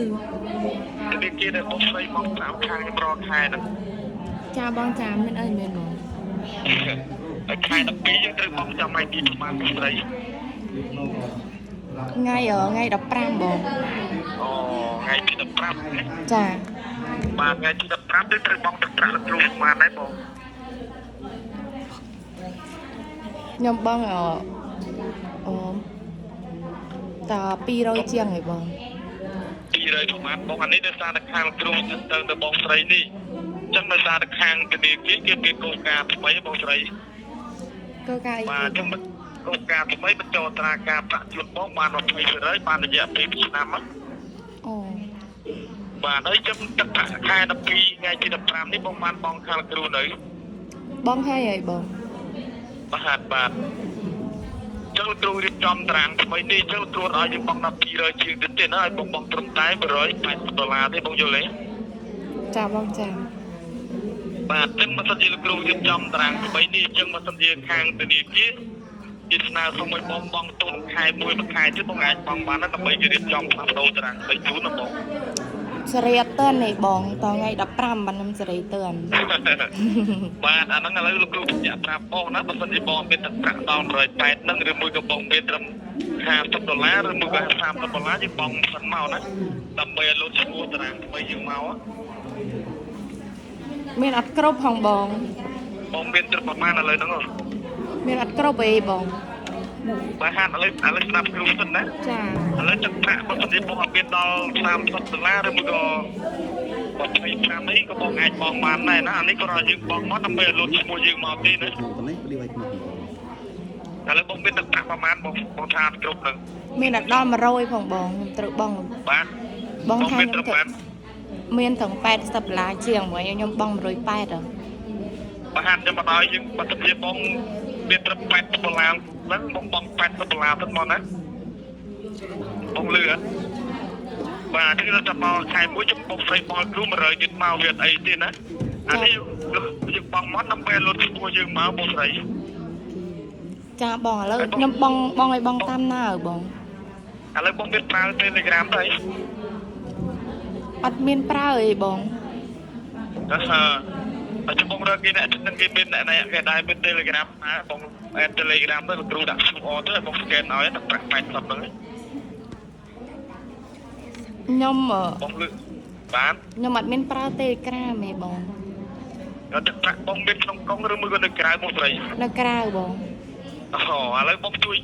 ធនាគារដែលបងស្រីមកតាមខាងខ្ញុំរាល់ខែហ្នឹង ចាបងចាមានអីមែនបង ហើយខែ12យើងត្រូវបង់ចាំថ្ងៃទីប្រហែលបងស្រី ថ្ងៃថ្ងៃ15បង អូថ្ងៃទី15ណា ចា បាទថ្ងៃទី15យើងត្រូវបង់ទឹកប្រាក់លោកគ្រូប្រហែលដែរបង ខ្ញុំបងអអូតា200ជាងហើយបង 200ប្រហែលបងអានេះដោយសារតែខាងលោកគ្រូទៅបងស្រីនេះអញ្ចឹងដោយសារតែខាងធនាគារគេមានគោលការណ៍ថ្មីបងស្រី ក៏កាយ បាទអញ្ចឹងគោលការណ៍ថ្មីបញ្ចូលត្រាការប្រាក់ជូនបងបាន20%បានរយៈពេល2ឆ្នាំហ្នឹង អូ បាទហើយចឹងទឹកប្រាក់ខែ12ថ្ងៃទី15នេះបងបានបងខាងលោកគ្រូនៅ បងហើយហើយបង បាទបាទចឹងលោកគ្រូរៀបចំតារាងថ្មីនេះចឹងលោកគ្រូឲ្យយើងបងដល់200ជាងទៀតទេណាឲ្យបងបងត្រឹមតែ180ដុល្លារទេបងយល់ទេ ចាបងចា បាទចឹងបើសិនជាលោកគ្រូរៀបចំតារាងថ្មីនេះចឹងបើសិនជាខាងធនាគារគេស្នើសុំឲ្យបងបងទុនខែមួយមួយខែទៀតបងអាចបងបានណាដើម្បីគេរៀបចំផ្លាស់ប្ដូរតារាងថ្មីជូនណាបង សេរីអត់តឿនទេបងតថ្ងៃ15បានខ្ញុំសេរីតឿន បាទអាហ្នឹងឥឡូវលោកគ្រូបញ្ជាក់ប្រាប់បងណាបើសិនជាបងមានទឹកប្រាក់ដល់180ហ្នឹងឬមួយក៏បងមានត្រឹម50ដុល្លារឬមួយក៏30ដុល្លារយើងបងសិនមកណាដើម្បីឲ្យលោតឈ្មោះតារាងថ្មីយើងមក មានអត់គ្រប់ផងបង បងមានត្រឹមប្រហែលឥឡូវហ្នឹង មានអត់គ្រប់អីបង បាទហាឥឡូវឥឡូវស្ដាប់គ្រូសិនណា ចា ឥឡូវទឹកប្រាក់បើសិនជាបងអត់មានដល់30ដុល្លារឬមួយក៏25អីក៏បងអាចបងបានដែរណាអានេះក៏ឲ្យយើងបងមកដើម្បីឲ្យលោតឈ្មោះយើងមកទេណា ក្នុងប៉ុណ្ណេះព្រាវឲ្យក្នុង ឥឡូវបងមានទឹកប្រាក់ប្រហែលបងបងថាអត់គ្រប់ហ្នឹង មានអត់ដល់100ផងបងខ្ញុំត្រូវបង បាទ បងថា មាន ខ្ញុំត្រូវ ត្រឹមបាន មានទាំង80ដុល្លារជាងមួយខ្ញុំបង180ហ៎ បើហាត់ខ្ញុំមកដល់យើងបើសិនជាបងមានត្រឹម80ដុល្លារហ្នឹងបងបង80ដុល្លារទៅមកណាបងលឺហ៎បាទគឺថាមកខែមួយខ្ញុំបងស្រីបងគ្រូ100ទៀតមកវាអត់អីទេណាអានេះយើងបងមកដើម្បីលុតឈ្មោះយើងមកបងស្រី ចាបងឥឡូវខ្ញុំបងបងឲ្យបងតាមណាហ៎បង ឥឡូវបងមានប្រើ Telegram ទៅអី អត់មានប្រើអីបង អឺអញ្ចឹងបងរកគេអ្នកនឹងគេមានអ្នកណាគេដែរមាន Telegram ណាបងអេត Telegram ទៅលោកគ្រូដាក់ QR ទៅឲ្យបង scan ឲ្យទឹកប្រាក់80ហ្នឹង ខ្ញុំ បងលឺបាទ ខ្ញុំអត់មានប្រើ Telegram ទេបង ដល់ទឹកប្រាក់បងមានក្នុងកុងឬមួយក៏នៅក្រៅបងស្រី នៅក្រៅបង អូឥឡូវបងជួយ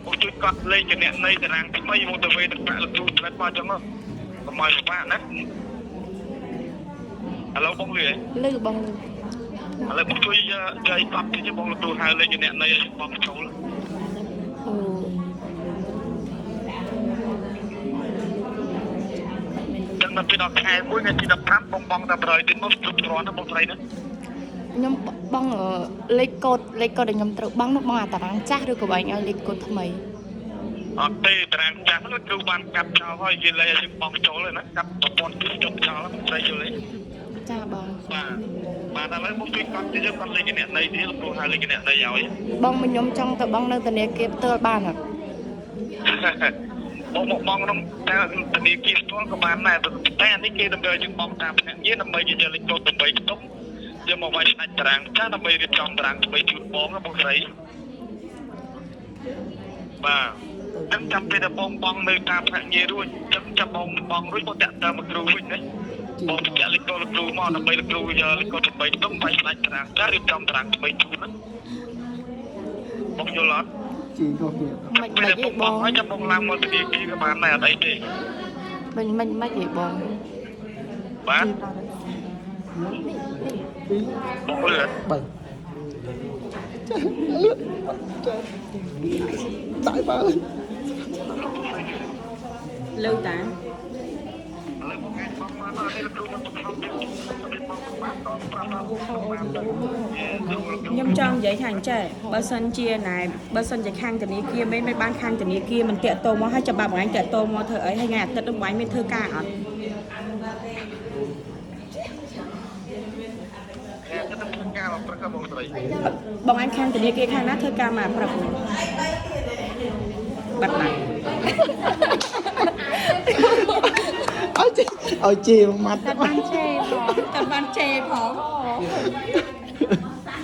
បងជួយកត់លេខគណនីតារាងថ្មីមកទៅវេទឹកប្រាក់លោកគ្រូផ្លិតមកអញ្ចឹងកុំឲ្យពិបាកណាឥឡូវបងលឺហ៎ លឺបងលឺ ឥឡូវបងជួយចៃកត់តិចបងលោកគ្រូហៅលេខគណនីឲ្យបងចូល អូ ចឹងដល់ពេលដល់ខែ1ថ្ងៃទី15បងបងតែ100ទៀតមកគ្រប់គ្រាន់ណាបងស្រីណា ខ្ញុំបងលេខកូដលេខកូដដែលខ្ញុំត្រូវបងនោះបងអាតារាងចាស់ឬក៏បងឲ្យលេខកូដថ្មី អត់ទេតារាងចាស់នោះគ្រូបានកាត់ចោលហើយគេលេខឲ្យយើងបងចូលហើយណាកាត់ប្រព័ន្ធគឺចុះចោលបងស្រីយល់ទេ ចាបង បាទបាទឥឡូវមកជួយកត់ទៀតយើងកត់លេខគណនីទៀតលោកគ្រូហៅលេខគណនីឲ្យ បងមកខ្ញុំចង់ទៅបងនៅធនាគារផ្ទាល់បានអត់ បងមកបងក្នុងតាមធនាគារផ្ទាល់ក៏បានដែរតែអានេះគេតម្រូវយើងបងតាមភ្នាក់ងារដើម្បីគេយកលេខកូដ8ខ្ទង់យកមកវាយផ្នែកតារាងចាស់ដើម្បីរៀបចំតារាងថ្មីជូនបងណាបងស្រីបាទចឹងចាំពេលដែលបងបងនៅតាមភ្នាក់ងាររួចចឹងចាំបងបងរួចបងតាក់តាមគ្រូវិញណាបងបញ្ជាក់លេខកូដលោកគ្រូមកដើម្បីលោកគ្រូយកលេខកូដ8ខ្ទង់វាយផ្នែកតារាងចាស់រៀបចំតារាងថ្មីជូនណាបងយល់អត់ ជីកោគ្នា មិនមិនទេបង ហើយចាំបងឡើងមកធនាគារក៏បានដែរអត់អីទេ មិនមិនមិនទេបង បាទ 2 បងលឺ 3ចាលឿនចាដាក់បើ លើតា ឥឡូវបងអាចបងមកអត់ទេលោកគ្រូមិនបង្ខំទេបងបានតប្រាប់ថា ខ្ញុំចង់និយាយថាអញ្ចេះបើសិនជាណែបើសិនជាខាងធនាគារមិនមិនបានខាងធនាគារមិនតាក់ទងមកហើយច្បាប់បងឯងតាក់ទងមកធ្វើអីហើយថ្ងៃអាទិត្យនោះបងឯងមានធ្វើការអត់ តែទៅធ្វើការមកព្រឹកបងស្រី បងឯងខាងធនាគារខាងណាធ្វើការមកព្រឹកហ្នឹងបាត់ណាស់ ឲ្យជេរមួយម៉ាត់ តែបានជេរផង តែបានជេរផង